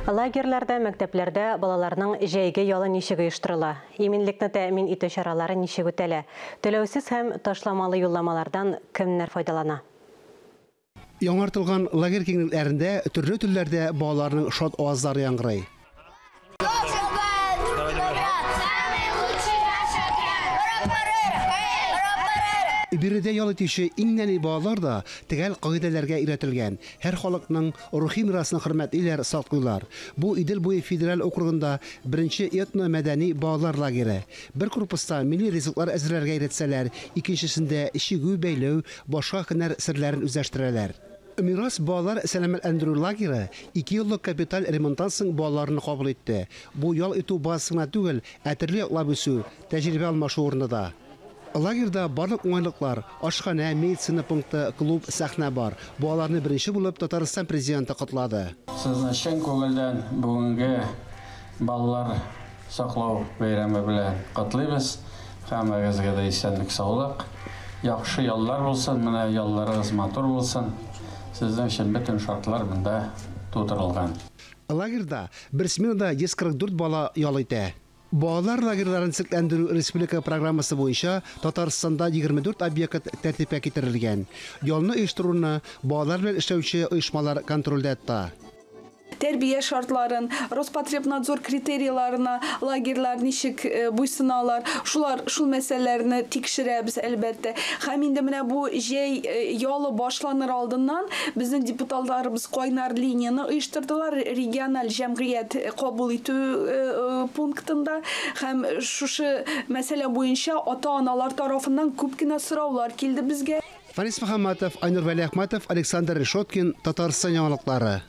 Лагерьларда, мәктәпләрдә балаларның җәйге ялы ничек оештырыла? Иминлекне тәэмин итү чаралары ничек үтәлә? Түләүсез һәм ташламалы юлламалардан кемнәр файдалана? Яңартылган лагерь киңлекләрендә төрле телләрдә балаларның шат авазлары яңгырый. Биредә ял итүче иң нәни балалар да төгәл кагыйдәләргә өйрәтелгән. Һәр халыкның рухи мирасын хөрмәтлиләр, саклыйлар. Бу Идел буе федераль округында беренче этно-мәдәни балалар лагере. Бер корпуста милли ризыклар әзерләргә өйрәтсәләр, икенчесендә чигү, бәйләү, башка һөнәр серләрен үзләштерәләр. Мирас балалар сәламәтләндерү лагере икееллык капиталь ремонттан соң балаларны кабул итте. Бу ял итү базасы гына түгел, ә төрле яклап үсү, тәҗрибә алмашу урыны да. Лагерьда барлык уңайлыклар, ашханә, медицина пункты, клуб, сәхнә бар. Балаларны беренче булып Татарстан президенты котлады. Сезне чын күңелдән бүгенге балалар саклау бәйрәме белән котлыйбыз. Һәммәгезгә дә исәнлек, саулык, яхшы яллар булсын, менә ялларыгыз матур булсын. Сезнең өчен бөтен шартлар монда тудырылган. Лагерьда бер сменада 144 бала ял итә. Балалар лагерьларын төзекләндерү республика программасы буенча Татарстанда 24 объект тәртипкә китерелгән. Ялны оештыруны балалар белән эшләүче оешмалар контрольдә тота. Тәрбия шартларын, Роспотребнадзор критерийларына лагерьлар ничек буйсыналар, шулар шул мәсьәләләрне тикшерәбез, әлбәттә. Һәм инде менә бу җәй ялы башланыр алдыннан безнең депутатларыбыз кайнар линияне оештырдылар региональ җәмгыять кабул итү пунктында, һәм шушы мәсьәлә буенча ата-аналар тарафыннан күп кенә сораулар килде безгә. Фарис Мөхәммәтов, Айнур Вәлиәхмәтов, Александр Решеткин, Татарстан яңалыклары.